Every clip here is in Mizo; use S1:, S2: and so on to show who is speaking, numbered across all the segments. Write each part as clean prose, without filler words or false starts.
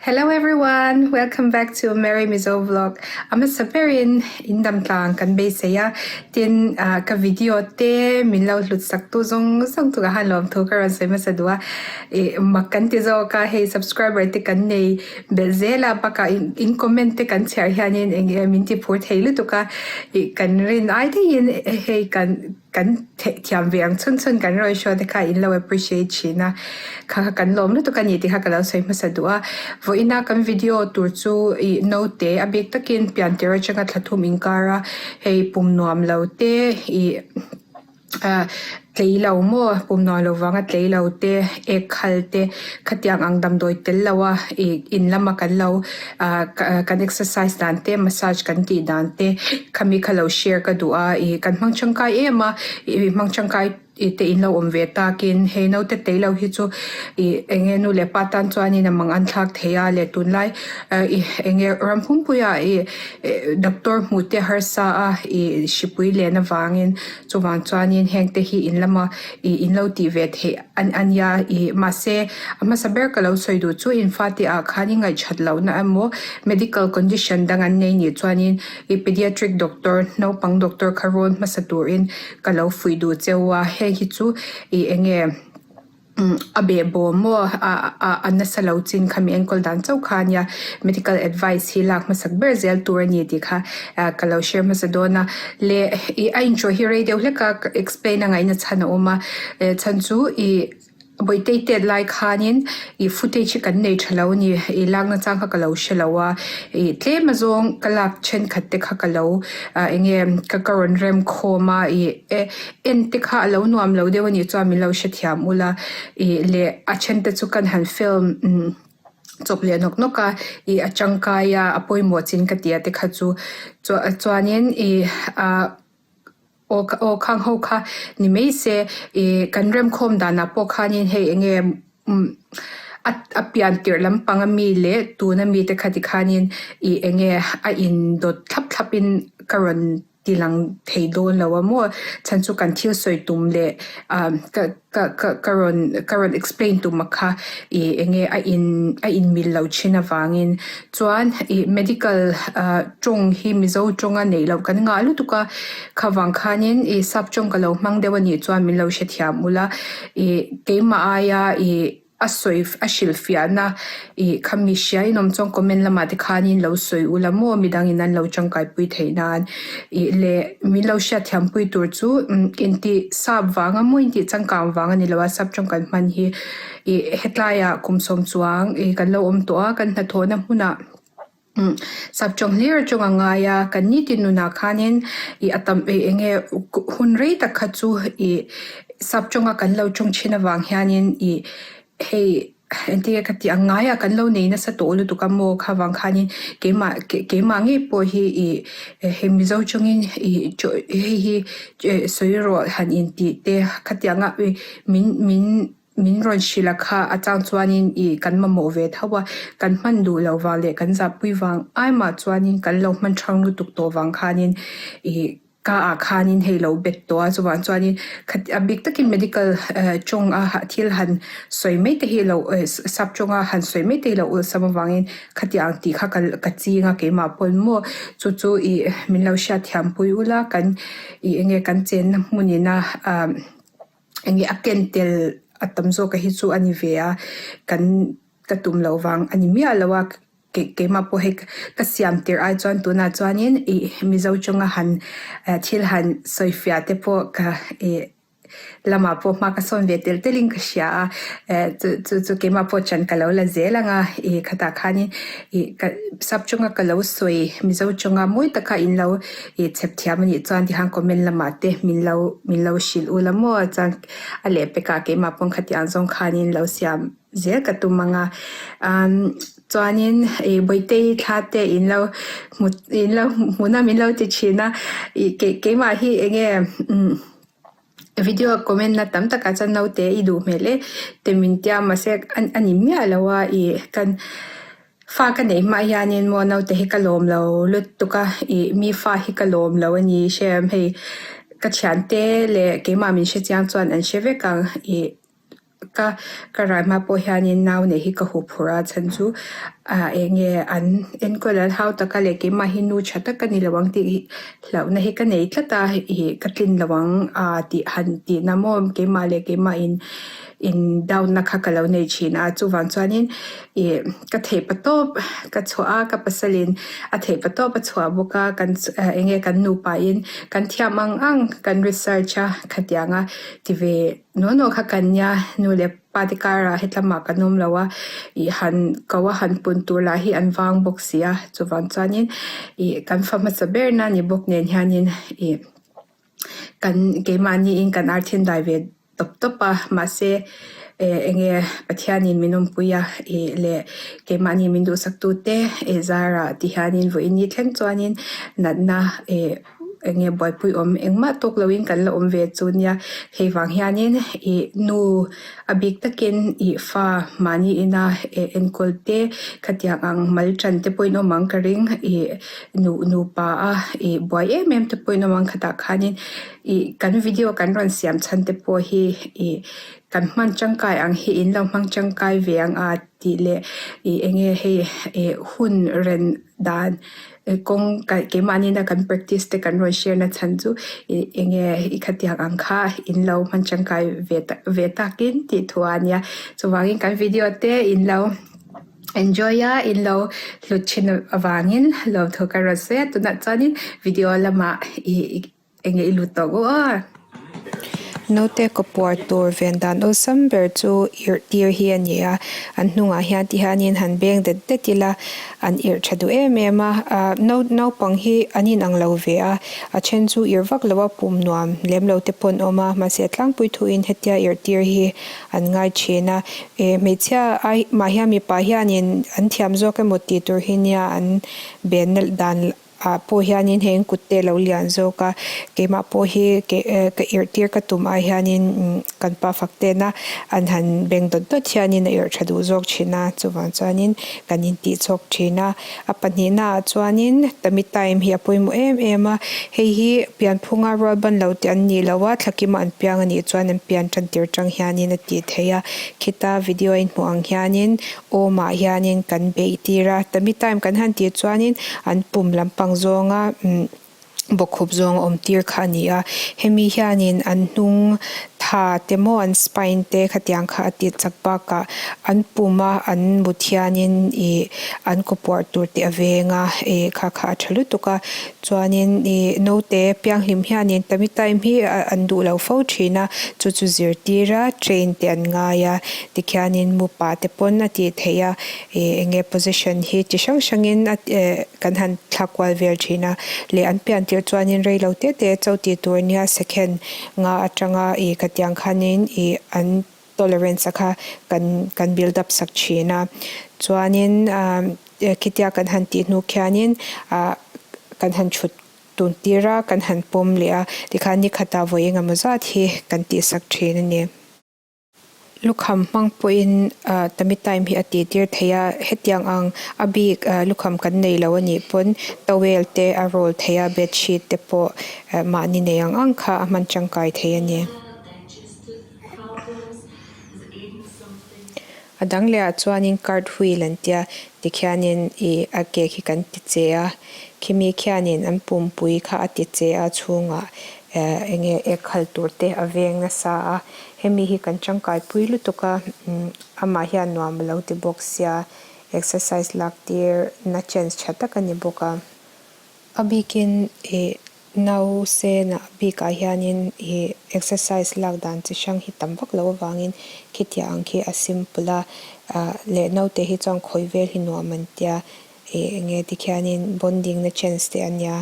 S1: Hello everyone, welcome back to Mary Mizo Vlog. A hmasa berin in dam tlang kan beisei a, tin ka video te min lo hlut sak tu zawng zawng tukah khan lawmthu ka rawn sawi hmasa duh a. Ih mak kan ti zawk a, hei subscriber te kan nei belh zel a, bakah in comment te kan chhiar hianin eng nge min ti phur thei lutuk a, ih kan rin ai daihin hei kan kan thiam ve ang chhun chhun kan rawn hriat te kha in lo appreciate thin a, kha kha kan lawm lutuk a ni tih kha ka lo sawi hmasa duh a. Vawiina kan video tur chu ih naute a bik takin pian tir atanga thla thum inkar a, hei pum nuam lo te ih ah tlei lo maw pum nuam lo vanga tlei lo te ek khal te khatiang ang damdawi tel lo a ih in lama kan lo ah kan exercise dan te massage kan tih dan te khami kha lo share ka duh a ih kan hmang tangkai em a ih hmang tangkai te in lo awm ve takin hei naute tei lo hi chu ih eng nge nu leh pa tan chuanin a mang an thlak thei a leh tunlai ih eng nge ram pumpuiah ih doctor hmuh te harsa a ih hripui len avangin chuvang chuanin heng te hi in lama ih in lo tih ve theih a nia ih mahse a hmasa ber ka lo sawi duh chu in fate ah khan i ngaihṭhat lohna emaw medical condition dang an nei nih chuanin ih pediatric doctor naupang doctor kha rawn hmasa turin ka lo fuih duh cheu a heng hi chu ih eng nge a behbawm maw a nasa lo chin kha mi enkawl dan chauh kha a nia medical advice hi lak hmasak ber zel tur a ni tih kha ka lo share hmasa dawn a leh ih a intro hi rei deuh hlek a explain a ngaihna chhan a awm a chhan chu ih Bawitei tet lai khanin ih footage hi kan nei tha lo a ni. Ih lakna chang kha ka lo hre lo a, ih tlem azawng ka lak thenkhat te kha ka lo ah eng nge ka ka rawn rem khawm a ih e en te kha a lo nuam lo deuh a nih chuan min lo hrethiam ula ih leh a then te chu kan han film umm chawp leh nawk nawk a ih a tangkai a a pawimawh chin ka tih a te kha chu chuanin ih ah. Aw aw khang ho kha ni mai se ih kan remkhawm danah pawh khanin hei eng nge umm a a pian tirh lampang ami leh tuna mite kha tikhanin ih eng nge a indawt thlap thlapin ka rawn ti lang thei dawn lo a maw chhan chu kan thil sawi tum leh ah ka ka ka ka rawn ka rawn explain tum a kha ih eng nge a in a in mil lo thin avangin chuan ih medical ah tawng hi mizo tawnga neih loh kan ngah lutuk a khavang khanin ih sap tawng ka lo hmang deuh a nih chuan min lo hrethiam ula ih keimah aia ih. A sawi a hrilhfiahna ih khami hria inawm chuan comment lamah te khanin lo sawi ula maw midangin an lo tangkaipui theih nan ih leh min lo hriatthiampui tur chu intih sap vanga maw intih changkang vang a ni lo a sap tawng kan hman hi ih hetlaiah kum sawm chuang ih kan lo awm tawh a kan hnathawhna hmunah. Sap tawng hlir atang a ngai a, kan nitin nunah khanin ih a tam ih eng nge hun rei tak kha chu ih sap tawnga kan lo tawng thin avang hianin ih hei engtin nge ka tih ang ngaiah kan lo nei nasa tawh lutuk a maw kha vang khanin keimah keimah ngei pawh hi ih hei Mizo tawngin ih hei hi sawi rawh han intih te khatianga ih min min. Min rawn hrilh a kha a chang chuanin ih kan mamawh ve tho a, kan hman duh loh vang leh kan zahpui vang ai mah chuanin kan lo hman thang lutuk tawh vang khanin ih ka ah khanin hei lo bet tawh a, chuvang chuanin kha a bik takin medical tawng a thil han sawi mai te hi lo sap tawng a han sawi mai te hi lo awlsam avangin khatiang tih kha ka ching a keimah pawn maw chu chu ih min lo hriatthiampui ula kan ih eng nge kan chenna hmun ina ah. Eng nge a ken tel a tam zawk a hi chu a ni ve a, kan ka tum loh vang a ni miah lo a, keimah pawh hei ka siam tirh ai chuan tunah chuanin ih Mizo tawnga han thil han sawifiah te pawh ka ih lamah pawh hma ka sawn ve tel telin ka hria a, chu chu chu keimah pawh chan ka lo la zel ang a, ih khatah khanin ih ka sap tawnga ka lo sawi Mizo tawnga mawi taka in lo Ih chhep thiam anih chuan tikhan comment lamah te min lo min lo hrilh ula maw chuan a lehpekah keimah pawn khatiang zawng khanin lo siam zel ka tum ang a umm chuanin ih Bawitei thla te in lo hmu in lo hmuhna min lo ti thin a ih kei keimah hi eng nge umm video comment na tam takah chuan naute i duh hmel e te min tia mahse a ni miah lo a ih kan. Fa ka neih hma hianin maw naute hi ka lawm lo lutuk a, ih mi fa hi ka lawm lo a ni hrem hei ka thiante leh keimah min hre chiang chuan an hre vek ang ih ka ka rai hma pawh hianin nau neih hi ka huphurh a chhan chu ah eng nge an enkawl an hau taka leh keimah hi nu tha tak ka ni lo ang tih hi hlauhna hi ka nei tlat a ih ka tlin lo ang ah tih han tihna maw keimah leh keimah in in down na kha ka lo nei thin a chuvang chuanin ih ka theih pa tawp ka chhuah a ka pasalin a theih pa tawp a chhuah bawk a kan eng nge kan nupa in kan thiam ang ang kan research a khatiang a ti ve nual nual kha kan nia nu leh pa te karah hetlamah kan awm lo a ih han ko a han pun tur lah hi an vang bawk si a chuvang chuanin ih kan fa hmasa ber na ni bawk nen hianin ih kan keimahniin kan ar then dai ve tawp tawp a mahse eh eng nge Pathianin min awmpui a ih leh keimahni min duhsak tute eh zarah ti hianin vawiin ni thleng chuanin natna eh eng nge buaipui awm engmah tawk loin kan la awm ve chu nia hei vang hianin ih nu a bik takin ih fa mahni ina eh enkawl te khatiang ang mal tan te pawhin awm ang ka ring ih nu nupa a ih buai em em te pawhin awm ang khatah khanin ih kan video kan rawn siam chhan te pawh hi ih kan hman tangkai ang hi in lo hmang tangkai ve ang a tih leh ih eng nge hei ih hun ren dan kawng keimahni na kan practice te kan rawn share na chhan chu ih eng nge i khatiang ang kha in lo hman tangkai ve ve takin tih thu a nia chuvangin kan video te in lo enjoy a in lo hlut thin avangin lawmthu ka rawn sawi a tunah chuanin video lamah ih Enge i lut tawh u a? Naute kaw puar tur ven dan awlsam ber chu irh tir hi a ni a, an hnungah hian ti hianin han beng det det ila an irh tha duh em em a, ah nau naupang hi an inang lo ve a, a then chu irh vak lo a pum nuam lem lo te pawh an awm a, mahse a tlangpui thuin hetia irh tir hi an ngai thin a, eh hmeichhia ai mah hian mipa hianin an thiam zawk emaw tih tur hi nia an benna dan ah pawh hianin heng kut te a lo lian zawk a keimah pawh hi ke eh ka irh tir ka tum ai hianin umm kan pa fak tena an han beng dawt dawt hianin a irh tha duh zawk thin a chuvang chuanin kan intih chhawk thin a a pahnihna ah chuanin tummy time hi a pawimawh em em a hei hi pianphunga rual ban lo te an nih loh a thlakima an piang anih chuan an pian tan tir tang hianin a tih theih a khita video a inhmuh ang hianin Awmah hianin kan beih tir a, tummy time kan han tih chuanin an pum lampang zawnga bawkkhup zawng a awm tir kha a ni a. Hemi hianin an hnung tha te maw an spine te khatiang kha a tih chak bakah an puma an mut hianin ih an kawpuar tur te a veng a, ih kha kha a tha lutuk a. Chuanin ih naute pianghlim hianin tummy time hi an duh lo fo thin a, chu chu zirtir a train te an ngai a. Tikhianin mupa te pawn a tih theih a, ih eng nge position hi chi hrang hrangin a eh kan han thlak kual vel thin a, leh an pian tirh chuanin rei lo te te cho tih tur nia second nga atanga ih khatiang khanin ih an tolerance a kha kan kan build up sak thin a, chuanin ah khitia kan han tih hnu khianin ah kan han chhut Tun tira kan han pawm leh a tikhan ni khatah vawi engemaw zat hi kan tihsak thin a ni. Lukham hmang pawhin tummy time hi a tih tir thei a, hetiang ang a bik lukham kan nei lo a nih pawn towel te a roll thei a, bedsheet te pawh mahni nei ang ang kha a hman tangkai thei a ni. A dang leh ah chuanin cart wheel an tia tikhianin ih a ke khi kan ti che a khimi khianin an pumpui kha a ti che a chhungah eh eng nge ek khal tur te a veng nasa a hemi hi kan tangkai pui lutuk a umm amah hian nuam a lo ti bawk sia exercise lak tir na chance tha tak a ni bawk a. A bikin ih Nau senah bikah hianin ih exercise lak dan chi hrang hi tam vak loh avangin khitiang ang khi a simple a, ah leh naute hi chuan khawi vel hi nuam an tia ih enge tikhianin bonding na chance te a nia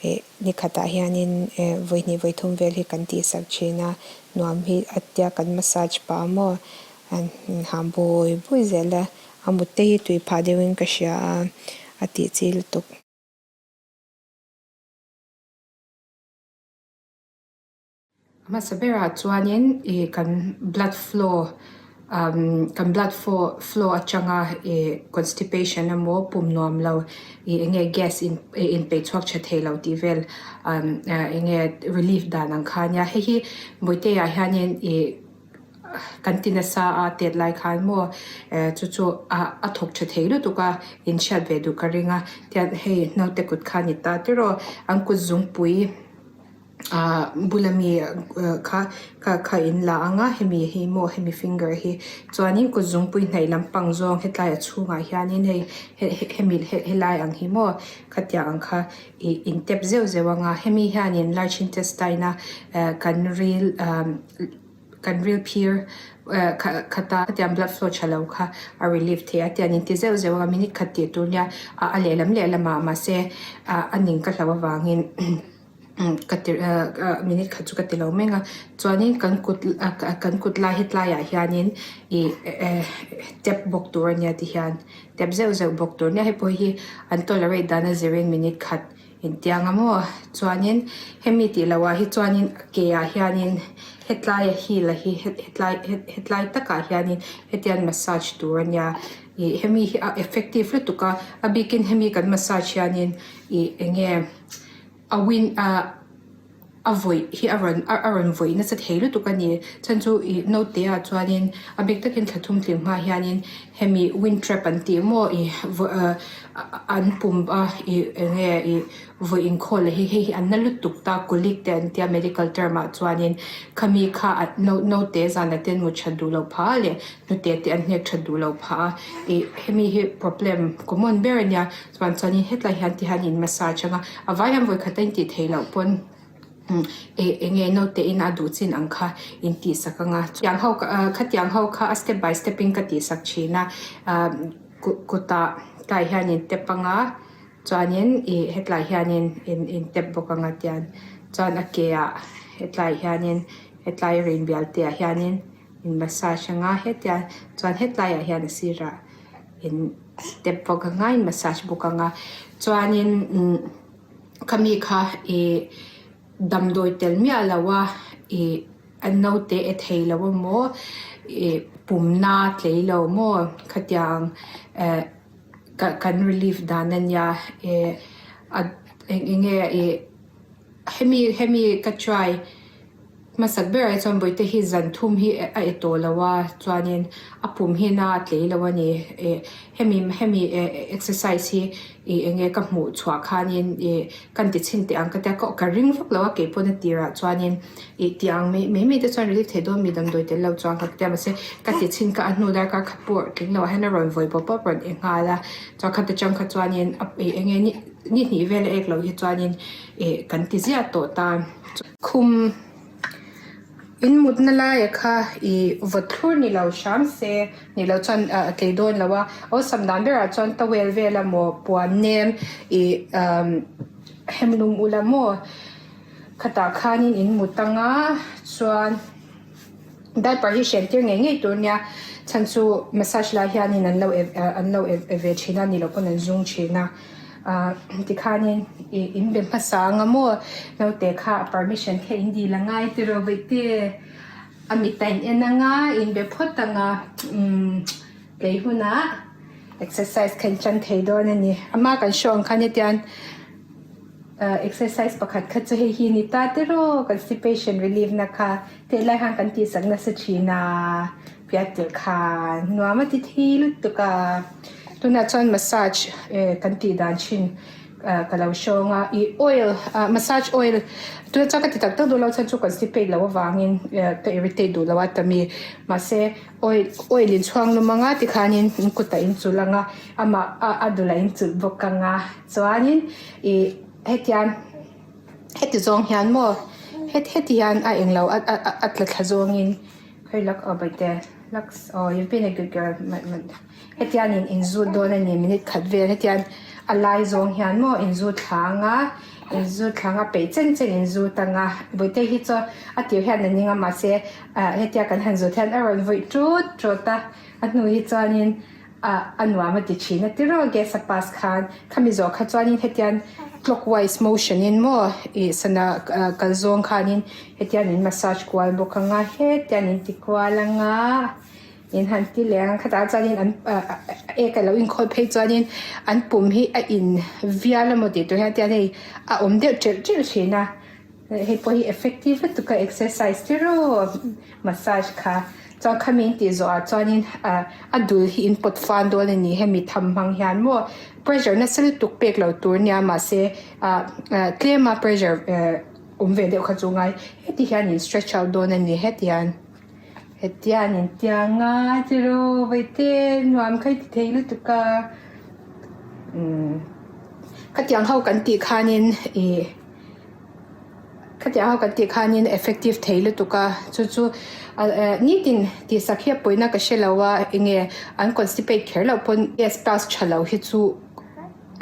S1: ih ni khatah hianin eh vawihnih vawithum vel hi kan tihsak thin a, nuam hi a tia kan massage pah maw an ham bawi bawi zel a, a mut te hi tui phah deuhin ka hria a, a tih chi lutuk. Hmasa berah chuanin ih kan blood flow umm kan blood flow atanga ih constipation emaw pum nuam lo ih eng nge gas in inpeih chhuak tha thei lo tih vel umm eng nge relief dan ang kha ania hei hi Bawihtea hianin ih. kan ti nasa a tet lai khan maw chu chu a thawk tha thei lutuk a inhriat ve duh ka ring a tian hei naute kut kha a ni ta tiraw an kut zungpui ah bula mi kha kha kha in la ang a hemi hi maw hemi finger hi chuanin kut zungpui hnaih lampang zawng hetlai a chhungah hianin hei hemi helai ang hi maw khatiang ang kha ih in tap zeuh zeuh ang a hemi hianin large intestine a eh kan ril ah kan ril phir eh khata khatiang blood flow tha lo kha a relief thei a tiang in ti zeuh zeuh a minute khat tih tur nia a a lehlam lehlam ah mahse ah a ning ka hlauh avangin ka ti ah minute khat chu ka ti lo meng a chuanin kan kut kan kut lai hetlai ah hianin ih eh tap bawk tur a nia tihian. Tep zeuh zeuh bawk tur nia hei pawh hi an tolerate dan a zirin minute khat intiang a maw chuanin hemi tih loh ah hi chuanin ke ah hianin hetlai a heel a hi hetlai hetlai takah hianin hetiang massage tur a nia ih hemi hi a effective lutuk a a bikin hemi kan massage hianin ih eng nge a win ah. A vawih hi a rawn a rawn vawih nasa thei lutuk a ni. Chhan chu ih naute ah chuanin a bik takin thla thum tling hma hianin hemi wind trap an tih maw ih ah an pum a ih eng nge ih vawih inkhawl leh hi hei hi an na lutuk ta colic te an tia medical term ah chuanin khami kha naute zan ah ten mut that duh loh phah a leh hnute te an hnek that duh loh phah a ih hemi hi problem common ber a nia. Chuan chuanin hetlai hian ti hian in massage anga a vai hian vawikhat a intih theih loh pawn eng eng nge naute in a duh chin ang kha in tih sak anga tiang ho khatiang ho kha a step by step in ka tih sak thin a ah kut kutah tlai hian in tap anga chuanin ih hetlai hianin in in tap bawk anga tian chuan a ke ah hetlai hianin hetlai rin bial te ah hianin in massage anga hetiang chuan hetlai ah hian a sirah in step bawk anga in massage bawk anga chuanin umm khami kha ih damdawi tel miah lo a ih an naute e thei lo emaw ih pumna tlei lo maw khatiang eh kan relief dan ania eh a eng enge ih hemi hemi ka try. Hmasak berah hi chuan Bawihte hi zan thum hi a e tawh lo a, chuanin a pum hi na a tlei lo a ni. Ih hemi hemi exercise hi ih eng nge ka hmuh chhuah khanin ih ka inti chhin teh ang ka tia ka ring vak lo a kei pawn a tirah chuanin ih tih ang mai mai mai te chuan relief theih dawn mi damdawi tel lo chuan ka tia mahse ka ti chhin kha a hnu darkar khat pawh tling lo ah hian a rawn vawi pawp pawp rawn e nghal a, chuan khata tang kha chuanin a ih eng nge ni hnih vel a ek loh hi chuanin ih kan ti ziah tawh ta. Khum in mutna laia kha ih vawt thlur ni lo hram se ni lo chuan a tlei dawn lo a, awlsam dan berah chuan towel vel emaw puan nem ih umm hem lum ula maw khatah khanin in mut anga chuan diaper hi hren tir ngei ngei tur nia chhan chu massage lai hianin an lo an lo e ve thin a ni lo pawn an zung thin a. Ahh tikhanin ih in be hmasa anga maw naute kha permission kha in dil a ngai tiraw vaihte a mit a in en anga in be phawt anga umm kei hunah exercise kha in tan thei dawn a ni ama kan hriat ang khan hetiang ahh exercise pakhat kha chu hei hi a ni ta tiraw constipation relief na kha teh lai khan kan tih sak nasa thin a. Piahtir khan nuam a ti thei lutuk a, tunah chuan massage eh kan tih dan thin ah ka lo hrawng a, ih oil ah massage oil tunah chuan ka ti tak tak duh lo chuan chu constipate loh avangin eh ka irritate duh lo a tami mahse oil oil in chhuang lum anga tikhanin in kutah in chulh anga amah a a dulah in chulh bawk anga chuanin ih hetiang heti zawng hian maw heti hian a englo a a tla thla zawngin. Hei lak aw Baite, laks aw you've been a good girl hetian in in zut dawn a ni minute khat vel hetian a lai zawng hian maw in zut thla anga in zut thla anga peih chen chen in zut anga Bawihtei hi chu a tir hian a ning a mahse ah hetia kan han zut hian a rawn vawih ṭut ṭut a a hnu hi chuanin ah a nuam a ti thin a tiraw gas a pass khan khami zawh kha chuanin hetian clockwise motion in maw ih sana kal zawng khanin hetian in massage kual bawk anga hetian in ti kual anga in han ti leh ang khatah chuanin an ah ek a lo inkhawl phei chuanin an pum hi a in vial emaw tih tur hian tian hei a awm deuh ṭelh ṭelh thin a hei pawh hi effective lutuk a exercise tiraw massage kha. Chuan khami in tih zawhah chuanin ah a dul hi in pawt fan dawn a ni hemi tham hmang hian maw pressure nasa lutuk pek lo tur nia mahse ah tlema pressure eh awm ve deuh kha chu ngai heti hian in stretch out dawn a ni heti hian heti hian in tiang a tiraw vaite nuam kha i ti thei lutuk a umm khatiang ho kan tih khanin ih. Khatiang ho kan tih khanin effective thei lutuk a, chu chu nitin tihsak hi a pawina ka hre lo a, enge an constipate kher loh pawn gas pass tha lo hi chu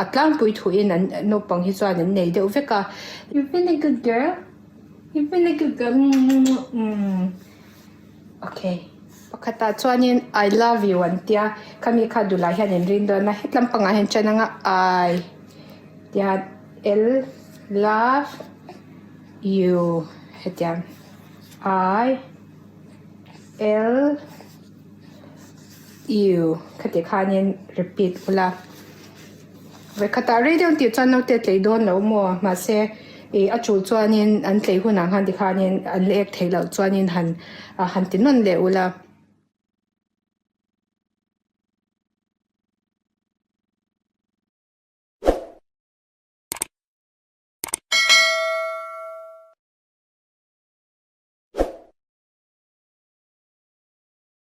S1: a tlangpui thuin an naupang hi chuan an nei deuh vek a. You've been a good girl, you've been a good girl umm okay pakhatah chuanin I love you an tia khami kha dulah hian in rin dawn a hetlam pangah hian ṭan anga I tihian L love you hetiang I L U khati khanin repeat ula vawikhatah rei deuh tih chuan naute a tlei dawn lo maw mahse ih a tul chuanin an tlei hunah khan tikhanin an la ek theih loh chuanin han han ti nawn leh ula.